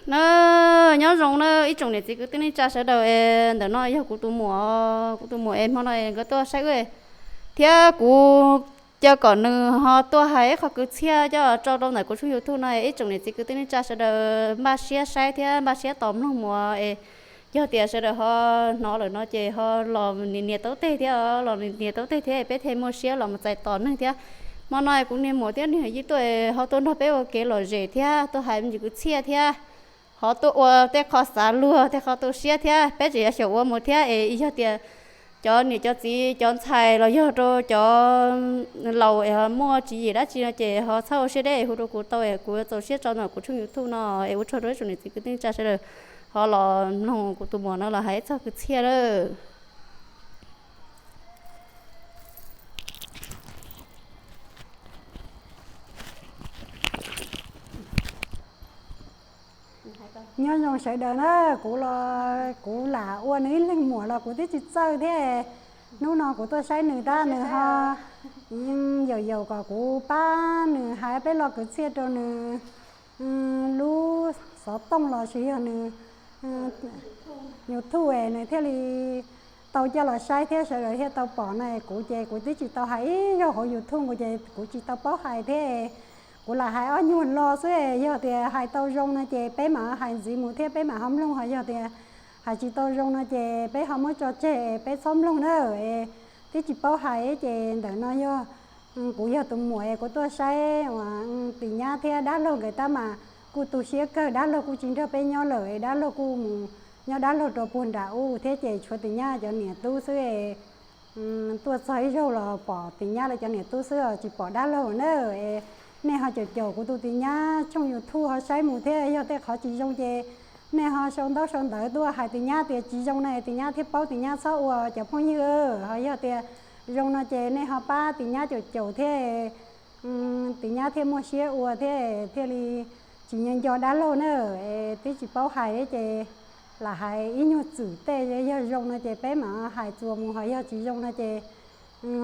Na, nyob zoo na ib tsoom niam txiv kwv tij neej tsa sawv daws es ntawm no yog kuv tus muam, kuv tus muam es hmo no es nkawd tuaj saib wb thiab kuv cia kom nws ho tuaj hais ib qho kwv txhiaj coj tso rau ntawm kuv tshooj YouTube no es ib tsoom niam txiv kwv tij neej tsa sawv daws npaj siab saib thiab npaj siab tos mloog mus es yog tias sawv daws ho hnov lawm no ces ho los nias nias taub teg thiab, los nias nias taub teg thiab peb thiaj muaj siab los mus txais tos neeg thiab. Hmo no kuv niag muam thiab niag yij tuaj ho tuaj nrog peb ua kev lom zem thiab tuaj hais me ntsis kwv txhiaj thiab ho tuaj ua tej qho xav luag tej qho tu siab thiab peb tseem yuav xyaum ua mus thiab es yog tias cov niam cov txiv cov ntxhais los yog rau cov laus es ho muaj tswv yim dab tsi no ces ho txhob ua siab deb es hu rau kuv tau es kuv yuav txaus siab tso ntawm kuv tshooj YouTube no es ua tsaug rau ib tsoom niam txiv kwv tij neej tsa sawv daws ho los mloog kuv tus muam no los hais ib txog kwv txhiaj lawm. Nyob zoo sawv daws na, kuv los kuv lam ua nws ib leeg muam los kuv twb tsis txawj thiab. Hnub no kuv tuaj saib nws tab nws ho yeej yaum yaum kom kuv pab nws hais peb lo kwv txhiaj rau nws lub xov tooj los sis yog nws YouTube es nws thiaj li tau coj los saib thiab sawv daws thiaj tau pom no. Kuv ces kuv twb tsis tau hais ib zaug hauv YouTube kuv ces kuv tsis tau paub hais thiab. Kuv lam hais ob nyuag lo xwb, yog tias hais tau zoo no ces peb mam hais ntxiv mus thiab peb mam ho mloog, ho yog tias hais tsis tau zoo no ces peb ho muab tso tseg peb txhob mloog na. Twb tsis paub hais ces ntawm no yog kuv yog tus muam es kuv tuaj saib uas Tis Nyab thiab dab laug nkawd tab mas kuj tu siab kawg, dab laug kuj tsis nrog peb nyob lawm, dab laug kuj mus nyob dab laug rau puag nram ub thiab ces tshuav Tis Nyab cov niam tub xwb. Tuaj txog ib zaug los pom Tis Nyab lawv cov niam tub xwb tsis pom dab laug na. Nej ho caum caum kuv tus Tis Nyab tshooj YouTube ho saib mus thiab, yog tej qhov tsis zoo ces nej ho sau ntaub sau ntawv tuaj hais Tis Nyab tias tsis zoo na, Tis Nyab thiaj paub, Tis Nyab txhob ua cov phooj ywg. Ho yog tias zoo no ces nej ho pab Tis Nyab caum caum thiab, Tis Nyab thiaj muaj siab ua thiab thiaj li tsis nco nco dab laug na. Twb tsis paub hais thiab ces lam hais ib nyuag txwm tej, yog zoo no ces peb mam hais txuas mus, ho yog tsis zoo no ces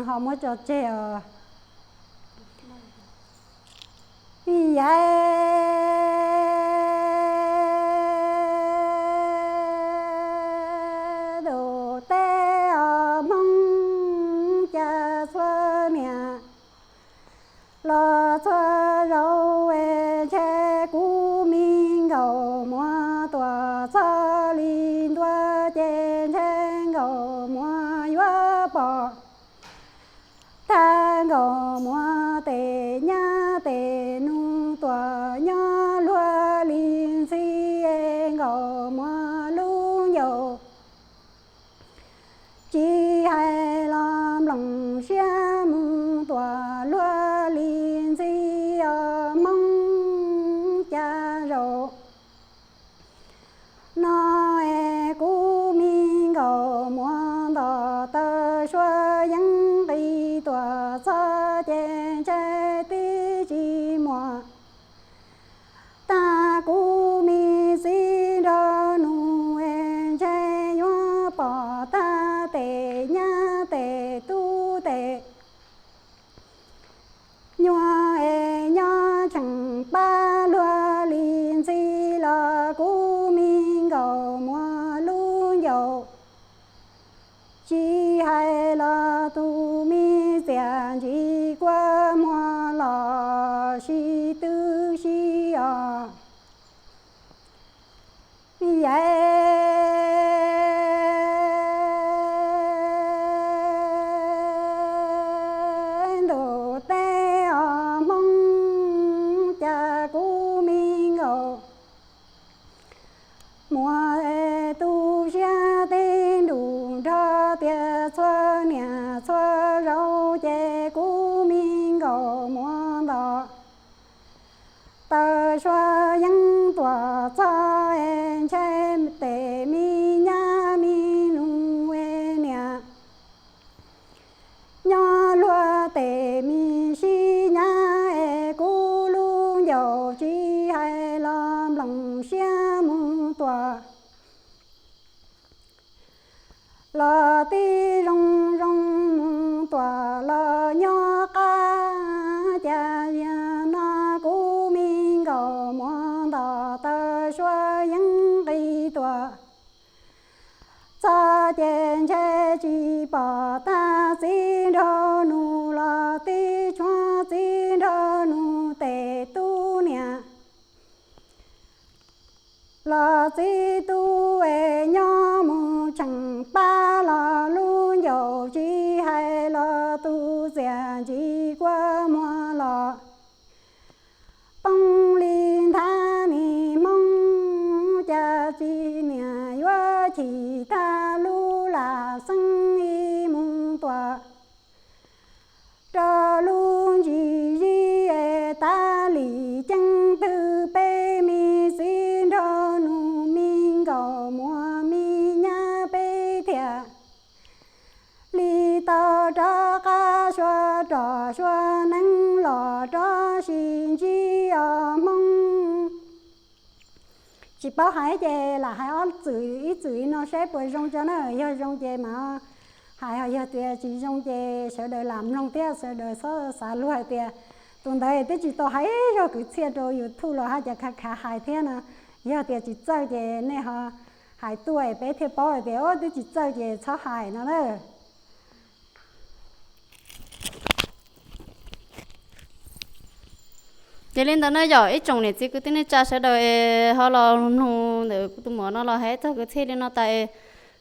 ho muab tso tseg os. Yaiv tus teb os Hmoob, cas txhua niam los txhua zaus es ntshe kuv me nkauj muam tuaj txog li ntua ces ntshe nkauj muam yuav pom. Tag nkauj muam tes nyab tes nus tuaj nyob luag li ntxhi, nkauj muam lub ncauj tsis hais los nploos siab mus tuaj luag li ntxhi os Hmoob, cas zaum no es kuv me nkauj muam nto taw suab yeeb nqis tuaj txog ces ntshe tib tsis muaj tag kuv me txiv nrog nus es ntshe yuav pom tag tes nyab tes tub tes nyuag es nyob tseem pab luag li ntxhi los kuv me nkauj muam lub ncauj tsis hais los tus me txiaj ntsim kua muag los sib twb sib os. Yaiv ntuj teb os Hmoob, cas kuv me nkauj muam tu siab tib ntus nrog tias txhua niam txhua zaus ces kuv me nkauj muam nto taw suab yeeb tuaj txog es ntshe tes me nyab me nus es niam nyob luag tes me sib nyab es kuv lub ncauj tsis hais los nploos siab mus tuaj los tib zoo zoo mus tuaj los nyob qab cas yam no kuv me nkauj muam nto taw Suav yeeb nqis tuaj txog ces ntshe tsis pom tag, txiv nrog nus los tib tshuab, txiv nrog nus tes tub niam los txiv tub es nyob mus tseem pab los lub ncauj tsis hais los tus txiaj ntsim kua muag los poob li nthab nis hmoob. Cas txiv niam yuav chim tag lub lam xeeb ib mus tuaj rau lub ntsis zib es tab lim ceeb twg peb me txiv nrog nus me nkaum muaj me nyab peb thiaj li tau rov qab suav roj suav neeb los rov sim ntsib os hmoob. Tsis paub hais ces lam hais ob txwm ib txwm li no saib puas zoo tso na, yog zoo ces mam hais, ho yog tias tsis zoo ces sawv daws lam mloog thiab sawv daws txhob xav luag hais tias tus ntawd twb tsis tau hais zog kwv txhiaj rau YouTube los haj cas khav khav hais thiab no. Yog tias tsis txawj ces nej ho hais tuaj es peb thiaj paub hais tias twb tsis txawj ces txhob hais no na. Ces li ntawd na yog ib tsoom niam txiv kwv tij neej tsa sawv daws es ho los mloog ntawm kuv tus muam no los hais txog kwv txhiaj li no tas es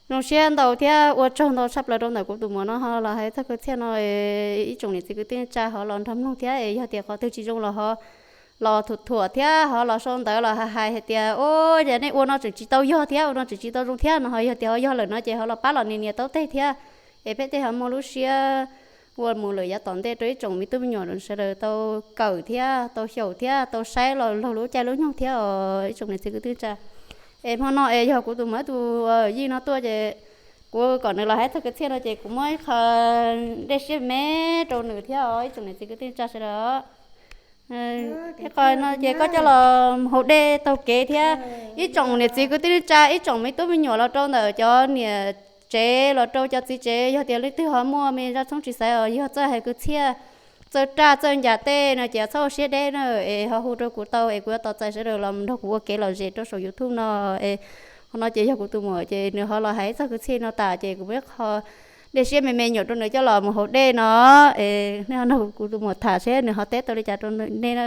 zoo siab ntau thiab ua tsaug ntau tshaj plaws rau ntawm kuv tus muam no ho los hais txog kwv txhiaj no. Ib tsoom niam txiv kwv tij neej tsa ho los nrog mloog thiab es yog tias qhov twg tsis zoo los ho los thuam thuam thiab ho los sau ntawv los hais hais tias o, yog nej ua no tseem tsis tau yog thiab ua no tseem tsis tau zoo thiab no, ho yog tias ho yog lawm no ces ho los pab los nias nias taub teg thiab es peb thiaj ho muaj lub siab ua mus lawm yav tom ntej rau ib tsoom me tub me nyuam sawv daws tau kawm thiab tau xyaum thiab tau saib los laug lub caij lub nyoog thiab os ib tsoom niam txiv kwv tij neej tsa. Es hmo no es yog kuv tus muam tus yij no tuaj ces kuv kom nws los hais txog kwv txhiaj no ces kuv muab ib qho dej siab me rau nws thiab os ib tsoom niam txiv kwv tij neej tsa sawv daws. Ib qho no ces koj coj los haus dej taug kev thiab ib tsoom niam txiv kwv tij neej tsa ib tsoom me tub me nyuam los rau ntawm cov niam tsev los rau cov txiv tsev yog tias leej twg ho muaj me zaj txhoob tsis xaiv os yog txawj hais kwv txhiaj txawj raj txawj ncas tej no ces txhob ua siab deb na es ho hu rau kuv tau es kuv yuav tos txais sawv daws los nrog kuv ua kev lom zem rau saum YouTube no. Es qhov no ces yog kuv tus muam ces nws ho los hais txog kwv txhiaj no tas ces kuv muab ib qho dej siab me me nyuam rau nws coj los mus haus dej no es nej ho nrog kuv tus muam tham seb nws ho teb tau li cas rau nej na.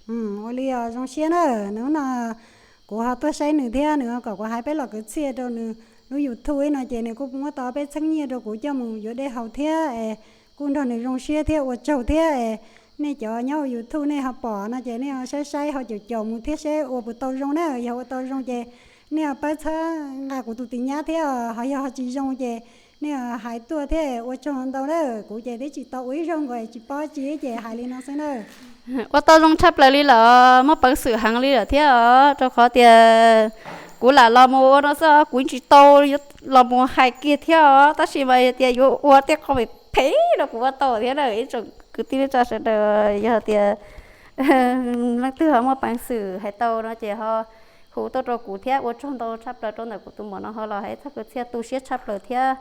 Ua li os zoo siab na, hnub no kuv ho tuaj saib nws thiab nws ho kom kuv hais peb los kwv txhiaj rau nws lub YouTube no ces nws kuj muab tau peb txheeb nyiaj rau kuv coj mus yuav dej haus thiab es kuj nrog nws zoo siab thiab ua tsaug thiab es nej cov nyob hauv YouTube nej ho pom no ces nej ho saib saib ho caum caum mus thiab seb ua puas tau zoo na, yog ua tau zoo ces nej ho pab txhawb nqa kuv tus tis nyab thiab ho yog ho tsis zoo ces nej hais tuaj thiab ua tsaug ntau na, kuv ces twb tsis tau ua ib zaug nkaus tsis paub tsi ces hais li no xwb na. Ua tau zoo tshaj plaws li lawm, muaj peev xwm heev li lawm thiab os, rau qhov tias kuv lam los mus ua no xwb os, kuv tsis tau los mus hais kiag thiab os, tab sis mas yog tias yuav ua tej qho phem phem no kuv ua tau thiab na. Ib tsoom kwv tij neej tsa sawv daws yog tias leej twg ho muaj peev xwm hais tau no ces ho hu tuaj rau kuv thiab, ua tsaug ntau tshaj plaws rau ntawm kuv tus muam no ho los hais txog kwv txhiaj tu siab tshaj plaws thiab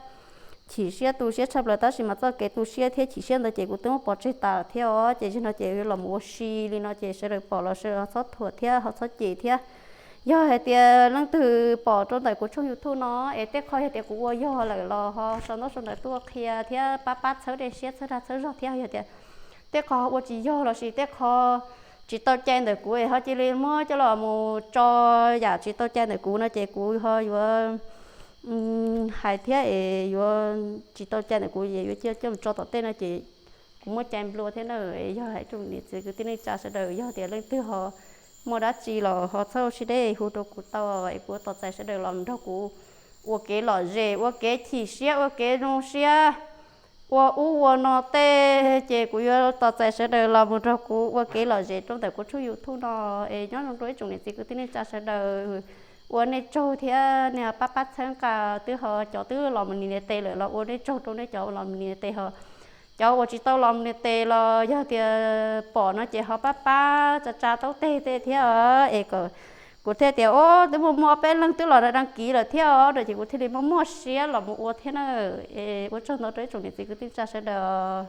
chim siab tu siab tshaj plaws, tab sis mas txoj kev tu siab thiab chim siab ntawd ces kuv twb muab pov tseg tas thiab os, ces zaum no ces los mus ua si li no ces sawv daws pom los sawv daws txhob thuam thiab ho txhob cem thiab. Yog hais tias leej twg pom rau ntawm kuv tshooj YouTube no es tej qho yog tias kuv ua yog lawm los ho sau ntaub sau ntawv tuaj qhia thiab pab pab txhawb dej siab txhawb dag txhawb zog thiab. Yog tias tej qho ua tsis yog los sis tej qho tsis tau cai ntawm kuv es ho cia li muab coj los mus tso yam tsis tau cai ntawm kuv no ces kuv ho yuav hais thiab es yuav tsis tau cai ntawm kuv es yuav coj mus tso tom tej no ces kuv muaj cai nplua thiab na. Yog hais rau niam txiv kwv tij neej tsa sawv daws yog tias leej twg ho muaj dab tsi los ho txhob ua siab deb hu rau kuv tau es kuv ua tos txais sawv daws los nrog kuv ua kev lom zem ua kev chim siab ua kev zoo siab ua ub ua no tej ces kuv yuav tos txais sawv daws los mus nrog kuv ua kev lom zem rau ntawm kuv tshooj YouTube no. Es nyob zoo rau ib tsoom niam txiv kwv tij neej tsa sawv daws ua nej tsaug thiab nej pab pab txhawb nqa, twb ho cov twb los mus nias nias tes lawm los ua nej tsaug rau nej cov los mus nias nias tes ho cov uas tsis tau los mus nias tes los yog tias pom no ces ho pab pab tsa tsa taub teg tej thiab os es kom kuv thiaj tias o twb muaj muaj ob peb leeg twb los dag kiv lawm thiab os no ces kuv thiaj li muaj muaj siab los mus ua thiab na. Es ua tsaug ntau rau ib tsoom niam txiv kwv tij neej tsa sawv daws.